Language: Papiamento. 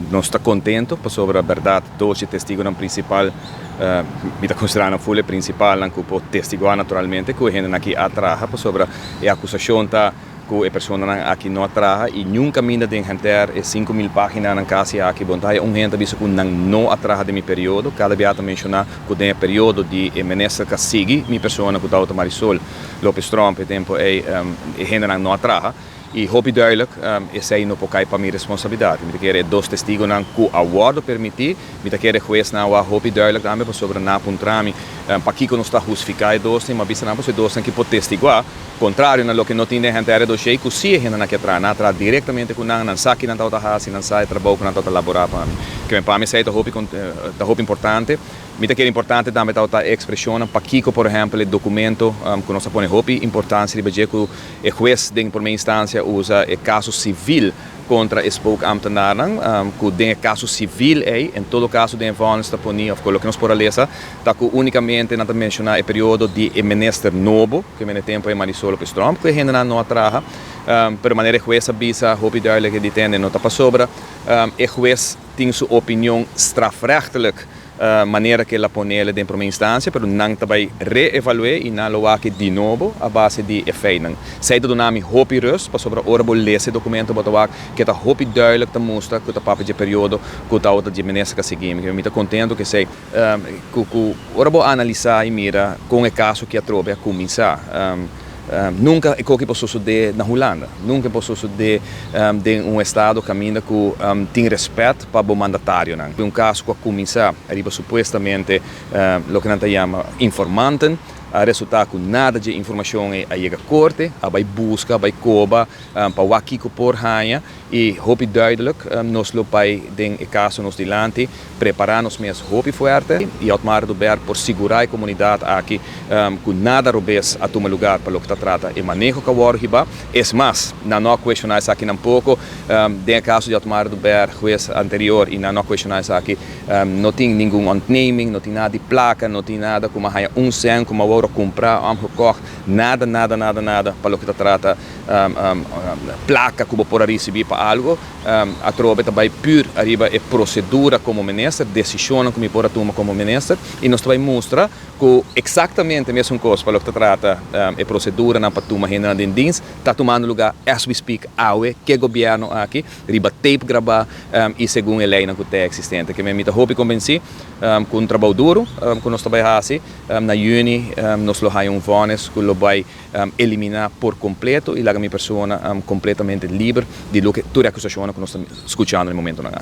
Nos ta contento pasobra berdad dos dje testigonan principal, mi ta considera nan full e principalnan cu por testigua naturalmente cu e hendenan aki a traha, pasobra e acusacion ta cu e personanan aki no a traha y niun caminda den henter e 5000 paginanan casi aki bo no ta haya un hende ta bisa cu nan no a traha den mi periodo. Cada bia ta menciona cu den e periodo di e minister cu a sigui mi persona, cu tabata Marisol Lopez Tromp e tempo ey, e hendenan no a traha. Y hopi duidelijk, esey no por cay pa mi responsabilidad. Mi ta kere e dos testigonan cu a wordo permiti, mi ta kere huesnan a wak hopi duidelijk tambe, pasobra nan a puntra mi pakico nos ta hustifica e dosnan, mi a bisa nan pasobra e dosnan ki por testigua, contrario na loke no tin den henter e dossier, cu si e hendenan ke traha, nan a traha directamente cu nan, nan sa ki nan tabata haci, nan sa e trabou cu nan tabata labora pa mi. Kimen pa mi esey ta hopi ta hopi importante. Mi ta kere importante tambe tabata e expresionnan pakico, por ehempel, e documento cu nos a pone hopi importancia riba dje, cu e hues den prome instancia usa e caso civil contra e spookambtenaarnan, cu den e caso civil ey, en todo caso den e vonnis ta poni, of cu loke nos por a lesa, ta cu unicamente nan ta menciona e periodo di e minister nobo, cu e tempo ey Marisol Lopez Tromp, cu e hendenan no a traha. Pero manera e hues a bisa hopi duidelijk e di tende no ta pasobra e hues tin su opinion strafrechtelijk manera cu el a ponele den prome instancia, pero nan ta bay reevalue y nan lo wak di nobo a base di e feitnan. Esey ta duna mi hopi rust, pasobra ora bo lesa e documento bo ta wak cu ta hopi duidelijk ta mustra cu ta papia dje periodo cu tabata dje minister cu a sigui mi. Mi ta contento cu esey, cu ora bo analisa y mira con e caso aki atrobe a cuminsa, nunca e koki por sosode na Hulanda. Nunca e por sosode den un estado caminda cu tin respet pa bo mandatarionan. Un caso cu a cuminsa riba supuestamente loke nan ta yama informanten, a resulta cu nada dje informacion ey a yega corte, a bay busca, a bay coba pa wak kico por haña. Y hopi duidelijk, nos lo bay den e caso nos dilanti, prepara nos mes hopi fuerte y Otmar Oduber por sigura e comunidad aki cu nada robes a tuma lugar pa loke ta trata e maneho cu a worde hiba. Es mas, nan no a cuestiona esaki tampoco. Den e caso di Otmar Oduber, huez anterior, y nan no a cuestiona esaki, no tin ningun ontneming, no tin nada di placa, no tin nada cu a haya un cent, cu a worde cumpra, omgekocht, nada, nada, nada, nada pa loke ta trata placa cu bo por a ricibi pa algo. Atrobe ta bay puur ariba e procedura como minister, decisionnan cu mi por a tuma como minister, y nos ta bay mustra cu exactamente mesun cos pa loke ta trata e proceduranan pa tuma hendenan den dienst ta tumando lugar as we speak awe ke gobierno aki, riba tape graba y segun e leynan cu ta existente. Ke mi ta hopi convenci cu un trabou duro cu nos ta bay haci na juni, nos lo haya un vonnis cu lo bay elimina por completo y laga mi persona completamente liber di loke tur e acusacionnan cu nos ta scuchando na e momentonan aki.